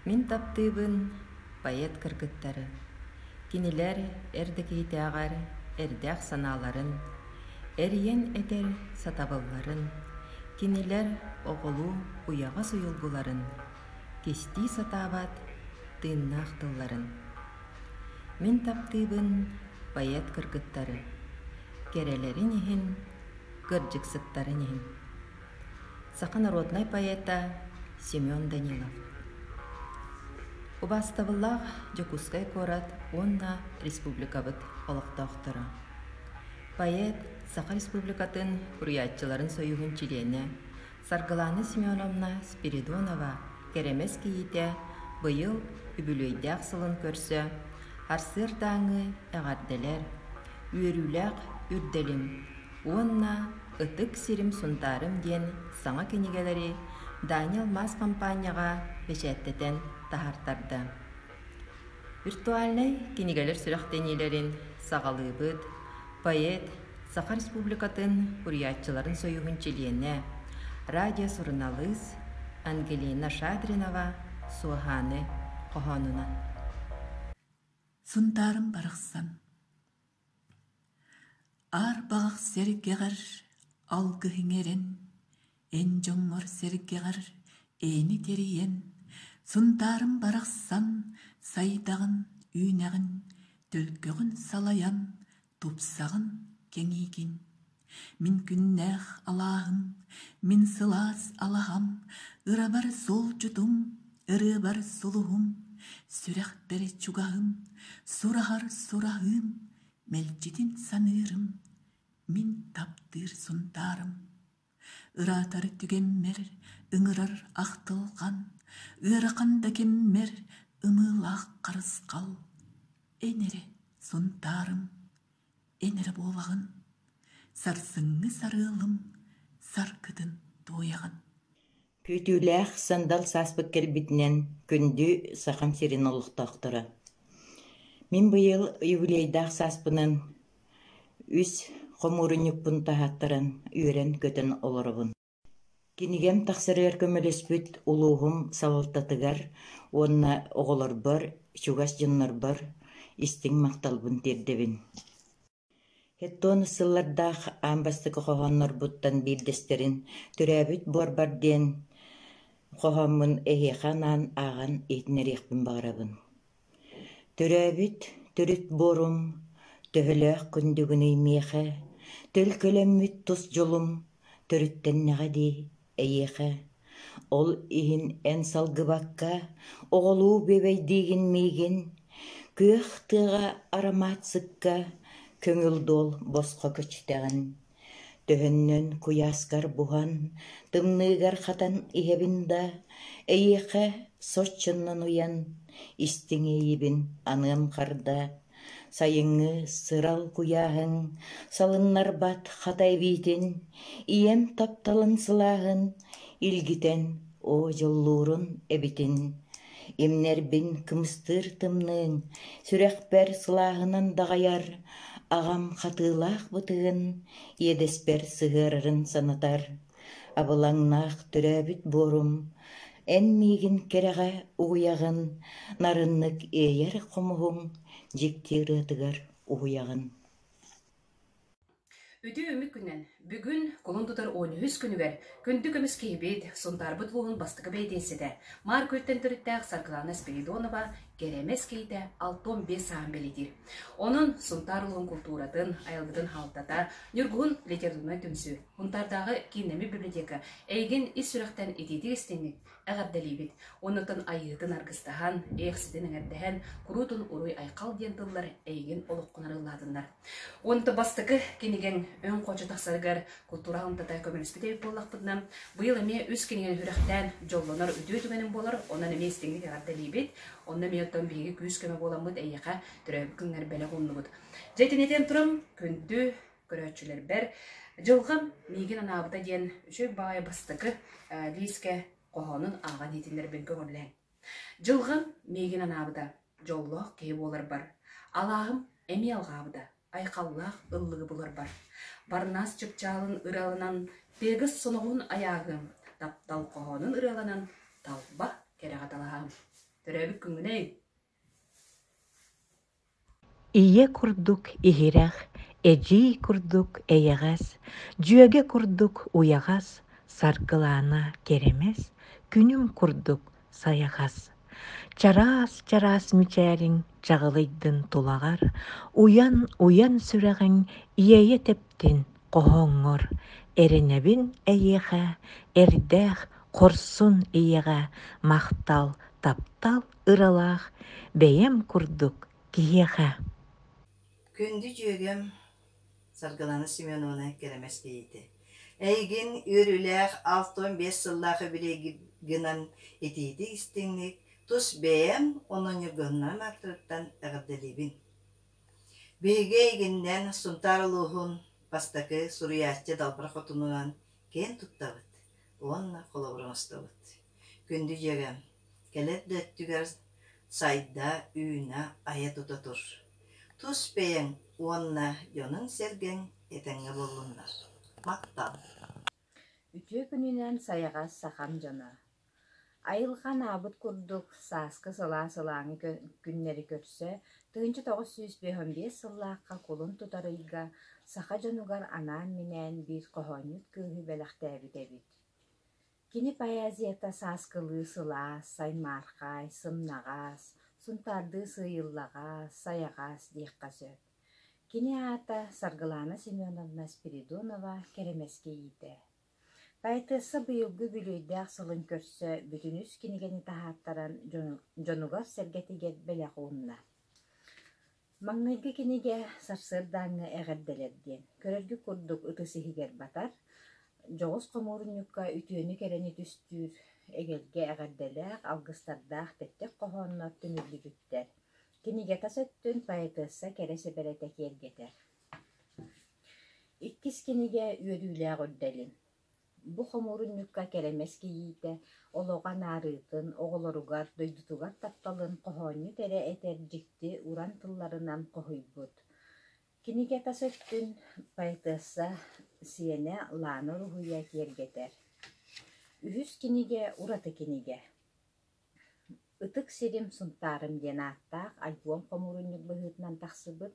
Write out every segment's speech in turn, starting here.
Мин таптыыбын поэт кыргыттары, кинилэр эр да киһитээҕэр эрдээх санааларын, эрийэн этэр сатабылларын, кинилэр оҕолуу уйаҕас уйулгуларын, кистии сатаабат тыыннаах тылларын. Мин таптыыбын поэт кыргыттары, кэрэлэрин иһин, кырдьыксыттарын иһин. Саха народнай поэта Семен Данилов. Убаастабыллаах Дьокуускай куорат уонна республикабыт олохтоохторо. Поэт Саха Республикатын суруйааччыларын союһун чилиэнэ Саргылана Семеновна Спиридонова Кэрэмэс кийиитэ быйыл үбүлүөйдээх сылын көрсө арсыардааҥҥы эҕэрдэлэр, үөрүүлээх үрдэлим уонна Ытык сирим Сунтаарым диэн саҥа кинигэлэри Данил Мас хампаанньаҕа бэчээттэтэн таһаартарда. Виртуальнай кинигэлэр сүрэхтэниилэрин саҕалыыбыт поэт, Саха Республикатын суруйааччыларын союһун чилиэнэ, радиосуруналыыс Ангелина Шадринова Суоһааны хоһоонунан. Сунтаарым барахсан Аар баҕах сэргэҕэр алгыһыҥ эрэн, эн дьоҥҥор сэргэҕэр ээни тэрийэн, Сунтаарым барахсан сайдаҕын, үүнэҕин, төлкөҕүн салайан, тупсаҕын, кэҥиигин. Мин күннээх алааһым, мин сылаас алаһам, ырабар суолдьутум, ырыабар сулуһум, сүрэхпэр чугаһым, сураһар сураһыым, мэлдьитин саныырым, мин таптыыр Сунтаарым. Ыраатар түгэммэр ыҥырар ахтылҕан, ыарахан да кэммэр ымыылаах харысхал. Эн эрэ Сунтаарым, эн эрэ буолаҕын, сарсыҥҥы сарыалым саргытын туойаҕын. Күүтүүлээх сандал сааспыт кэлбитинэн күндү Сахам сирин олохтоохторо. Мин быйыл юбилейдаах сааспынан үс хомуурунньукпун таһааттаран үөрэн-көтөн олоробун. Кинигэм тахсарыгар көмөлөспүт улууһум салалтатыгар уонна оҕолорбор, чугас дьоннорбор истиҥ махталбын тиэрдэбин. Хеттон сыллардаах аан бастакы хоһооннорбуттан биирдэстэрин «Төрөөбүт буорбар» диэн хоһооммун эһиэхэ анаан ааҕан иһитиннэриэхпин баҕарабын. Төрөөбүт төрүт буорум, төһөлөөх күндүгүнүй миэхэ, төлкөлөммүт тус дьолум төрүттэннэҕэ дии эйиэхэ. Ол иһин эн салгыбакка, оҕолуу бүөбэйдиигин миигин, күөх тыаҕа аромат сыкка көҥүл дуол босхо көчүтэҕин. Төһөннөн куйааскар буһан, тымныыгар хатан иһэбин да, эйиэхэ соччоннон уйан, истиҥ иэйиибин аныам харда. Сайыҥҥы сырал куйааһыҥ салыннарбат хата эбиитин, ийэм тапталын сылааһын илгитэн оо дьоллуурун эбитин. Имнэрбин кымыстыыр тымныыҥ, сүрэхпэр сылааһынан даҕайар, аҕам хатыылаах бытыгын иэдэспэр сыһыарарын санатар. Абылаҥнаах төрөөбүт буорум, эн миигин кэрэҕэ угуйаҕын, нарыннык иэйэр хомуһуҥ дьикти ырыатыгар уһуйаҕын. Үтүө үмүк күнүнэн! Бүгүн кулун тутар 13 күнүгэр күндү көмүс киһибит, Сунтаарбыт улууһун бастакы бэйэтиэссэтэ, Маар Күөлтэн төрүттээх Саргылаана Спиридонова Кэрэмэс киһитэ 65 сааһын бэлиэтиир. Онон Сунтаар улууһун култууратын, айылгытын халтата, Ньургуһун литературнай түмсүү, Сунтаардааҕы кииннэммит библиотека эйигин ис сүрэхтэн итиитик истиҥник эҕэрдэлиибит. Оннуттан айыытын аргыстаһан, иэхситин эҥэрдэһэн, куруутун уруй-айхал диэн тыллар эйигин олоххун арыллаатыннар. Онто бастакы кинигэҥ өҥ хочо тахсарыгар култуура аһымтата көмөлөспүт эбит буоллахпытына, быйыл эмиэ үс кинигэни сүрэхтээн дьоллонор үтүө түгэним буолар, онон эмиэ истиҥник эҕэрдэлиибит. Онно эмиэ оттон биһиги күүс-көмө буоламмыт эйиэхэ төрөөбүт күҥҥэр бэлэх ууннубут. Дьэ итини этэн туран, күндү көрөөччүлэрбэр Дьылҕам миигин анаабыта диэн үчүгэй баҕайы бастакы лиискэ хоһоонун ааҕан иһитиннэрбин көҥүллээҥ. Дьылҕам миигин анаабыта, дьоллоох киһи буоларбар, алааһым эмиэ алҕаабыта, айхаллаах ыллыгы буларбар. Барнаас чыпчаалын ырыаланан, Пегас соноҕоһун айааһыам, таптал хоһоонун ырыаланан, талба кэрэҕэ талаһаам. Төрөөбүт күҥҥүнэй! Ийэ курдук иһирэх, эдьиий курдук эйэҕэс, дьүөгэ курдук уйаҕас, Саргылаана кэрэмэс, күнүм курдук сайаҕас. Чараас-чараас мичээриҥ чаҕылыйдын тулаҕар, уйан-уйан сүрэҕиҥ иэйэ тэптин хоһооҥҥор. Эрэнэбин эйиэхэ, эрдээх, хорсун ийэҕэ махтал, таптал ыралаах бэйэм курдук киһиэхэ. Күндү дьүөгэм Саргылана Семеновна Кэрэмэс кийиитэ. Эйигин үөрүүлээх 65 сыллаах үбүлүөйгүнэн итиитик-истиҥник тус бэйэм уонна Ньургуһуннарым ааттарыттан эҕэрдэлиибин. Биһиги эйигиннэн Сунтаар улууһун бастакы суруйааччы Далбар Хотунунан киэн туттабыт уонна холобур оҥостобут. Күндү дьүөгэм, кэлэр да өттүгэр сайда, үүнэ, айа-тута тур. Тус бэйэҥ уонна дьонуҥ-сэргэҥ этэҥҥэ буоллуннар. Махтал! Үтүө күнүнэн сайаҕас сахам дьоно! Айылҕа анаабыт курдук сааскы сылаас ылааҥы күннэри көрсө 1955 сыллаахха кулун тутар ыйга саха дьонугар анаан-минээн биир хоһоонньут кыыһы бэлэхтээбит эбит. Кини поэзията сааскылыы сылаас, саймаархай, сымнаҕас, сунтаардыы сыыйыллаҕас, сайаҕас диэххэ сөп. Кини аата Саргылаана Семеновна Спиридонова Кэрэмэскэ иитэ. Поэтесса быйылгы үбүлүөйдээх сылын көрсө бүтүн үс кинигэни таһааттаран дьонугар-сэргэтигэр бэлэх уунна. Маҥнайгы кинигэ «Сарсыардааҥҥы эҕэрдэлэр» диэн, көрөргүт курдук ытыс иһигэр батар, дьоҕус хомуурунньукка үтүөнү-кэрэни түстүүр эгэлгэ эҕэрдэлээх, алгыстардаах тэттик хоһооннор түмүллүбүттэр. Кинигэ тас өттүн поэтесса кэрэ сэбэрэтэ киэргэтэр. Иккис кинигэ «Үөрүүлээх үрдэлим». Бу хомуурунньукка Кэрэмэс кийиитэ олоҕо анаарыытын, оҕолоругар, дойдутугар тапталын хоһоонньут эрэ этэр дьикти уран тылларынан хоһуйбут. Кинигэ тас өттүн поэтесса сиэнэ Лаана уруһуйа киэргэтэр. Үһүс кинигэ ураты кинигэ. Ытык сирим Сунтаарым диэн ааттаах альбом хомуурунньук быһыытынан тахсыбыт,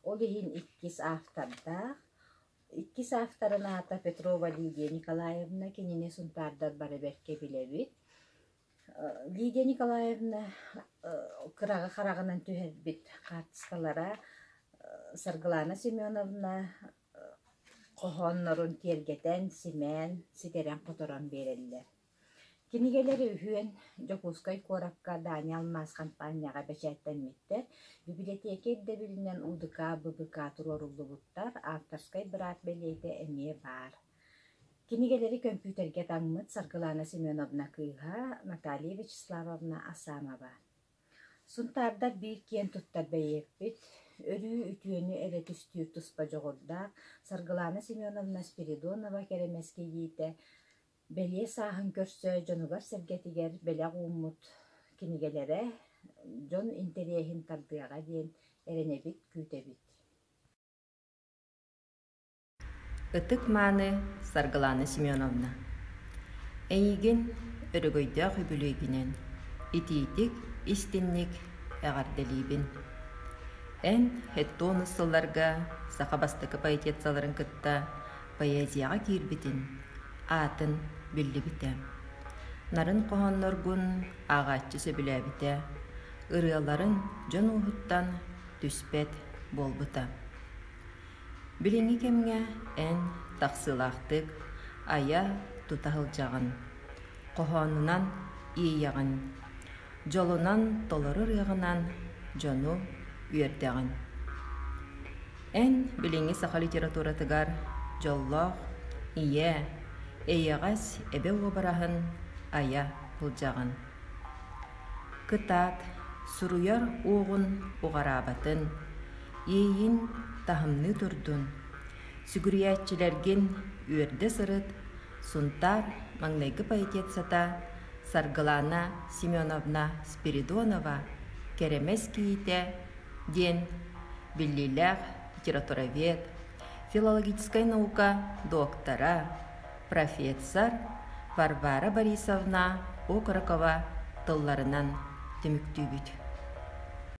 ол иһин иккис автордаах. Иккис авторын аата Петрова Лидия Николаевна, кинини сунтаардар бары бэркэ билэбит. Лидия Николаевна кыраҕы хараҕынан түһэрбит хаартыскалара Саргылана Семеновна хоһооннорун киэргэтэн, симээн, ситэрэн-хоторон биэрэллэр. Кинигэлэри үһүөн Дьокуускай куоракка Дани алмаас хампаанньаҕа бэчээттэммиттэр, бибилэтиэкэ ирдэбилинэн УДК, ББК туруоруллубуттар, авторскай быраап бэлиэтэ эмиэ баар. Кинигэлэри көмпүүтэргэ таҥмыт Саргылана Семеновна кыыһа Наталья Вячеславовна Асамова. Сунтаардар биир киэн туттар бэйиэппит, өрүү үтүөнү эрэ түстүүр туспа дьоҕурдаах Саргылана Семеновна Спиридонова Кэрэмэс кийиитэ Бэлиэ сааһын көрсө дьонугар-сэргэтигэр бэлэх ууммут кинигэлэрэ дьон интэриэһин тардыаҕа диэн эрэнэбит, күүтэбит. Ытык-мааны Саргылаана Семеновна, эйигин өрөгөйдөөх үбүлүөйгүнэн итиитик, истинник эҕэрдэлиибин. Эн хеттонус сылларга саха бастакы поэтессаларын кытта поэзияҕа киирбитин, аатын биллибитэ. Нарын хоһоонноргун ааҕааччы сөбүлээбитэ, ырыаларын дьон ууһуттан түспэт буолбута. Билиҥҥи кэмҥэ эн тахсыылаахтык айа тута сылдьаҕын, хоһоонунан иэйэҕин, дьолунан толору ырыаҕынан дьону үөрдэҕин. Эн билиҥҥи саха литературатыгар дьоллоох ийэ, эйэҕэс эбэ уобараһын айа сылдьаҕын. Кытаат, суруйар уоҕун уҕараабатын, иэйин таһымныы турдун, сүгүрүйээччилэргин үөрдэ сырыт, Сунтаар маҥнайгы поэтессата Саргылана Семеновна Спиридонова Кэрэмэс кийиитэ диэн биллиилээх литературовед, филологическай наука доктора, профессор Варвара Борисовна Окорокова тылларынан. түмүктүүбүт.